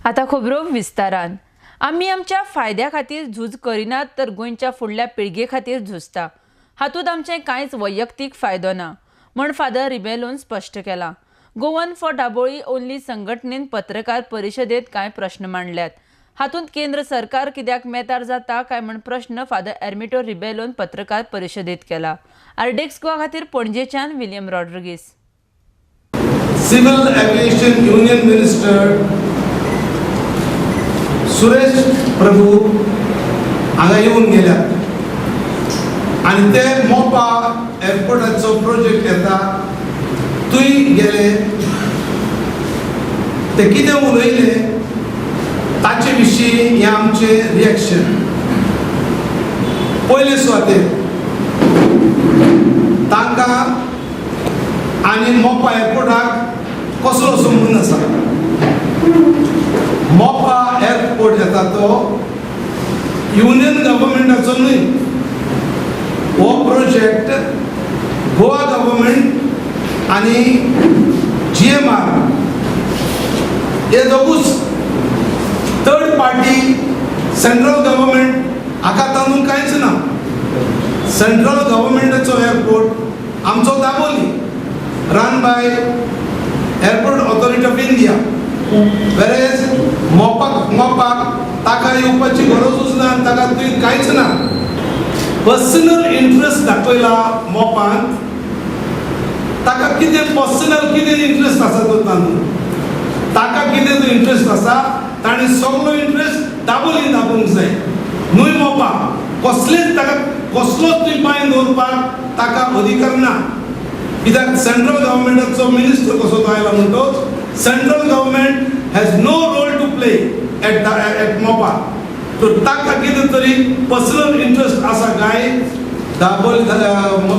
आता खबरो विस्तारान. आमी आमच्या फायद्या खातीर झूज करिनात तर गोंयच्या फुडल्या पिळगे खातीर झुजता. हातूंत आमचें कांयच वैयक्तीक फायदो ना म्हण फादर रिबेलोन स्पश्ट केलां. गोवन फॉर दाबोळी ओनली संघटनेन पत्रकार परिशदेंत कांय प्रश्न मांडल्यात. हातूंत केंद्र सरकार कित्याक मेतार जाता काय म्हण प्रश्न फादर एर्मिटो रिबेलोन पत्रकार परिशदेंत केला. आरडेक्स गोवा खातीर पणजेच्यान William Rodrigues. Civil Aviation Union Minister Suresh Prabhu हांगा येवन गेल्यात आनी ते मोपा एअरपोर्टाचो प्रोजेक्ट येता थंय गेले. ते कितें उलयले ताचे विशीं हें आमचें रिएक्शन. पयले सुवातेर तांकां आनी मोपा एअरपोर्टाक कसलो संबंद आसा? मोपा एअरपोर्ट येता तो युनियन गव्हर्मेंटाचो न्हय. हो प्रोजेक्ट गोवा गव्हर्मेंट आनी जीएमआर हे दोगूच. थर्ड पार्टी सेंट्रल गव्हर्मेंट हाका तातूंत कांयच ना. सेंट्रल गव्हर्मेंटाचो एअरपोर्ट आमचो Dabolim, run by Airport Authority of India, whereas मोपाक मोपाक ताका येवपाची गरजूच ना आनी ताका थंय कांयच ना. पर्सनल इंट्रस्ट दाखयला मोपान. ताका कितें पर्सनल कितें इंट्रस्ट आसा तो तातूंत? ताका कितें तो इंट्रस्ट आसा? ताणें सगलो इंट्रस्ट दाबोली दाखोवंक जाय, न्हय मोपा. कसलेच ताका कसलोच थंय पांय दवरपाक ताका अधिकार ना, कित्याक सेंट्रल गव्हर्मेंटाचो मिनिस्टर कसो तो आयला म्हणटोच Central Government has no role to play at Mopa. तर ताका कितें तरी पर्सनल इंट्रस्ट आसा काय दाबोली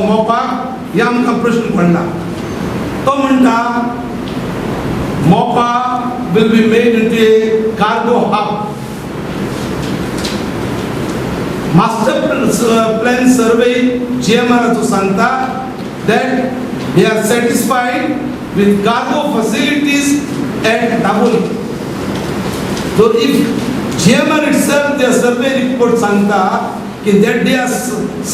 मोपाक, हे आमकां प्रश्न पडला. तो म्हणटा Mopa will be made into a cargo hub. Master plan survey जीएमआराचो सांगता that they are satisfied with cargo facilities at Dabolim. So if GMR itself, their survey report सांगता की that they are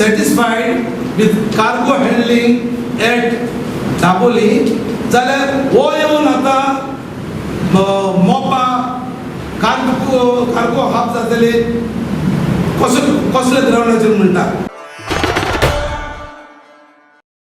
satisfied with cargo handling at Dabolim, जाल्यार हो येवन आतां Mopa cargo cargo hub जातले कसो, कसले ग्रावंडाचेर म्हणटा?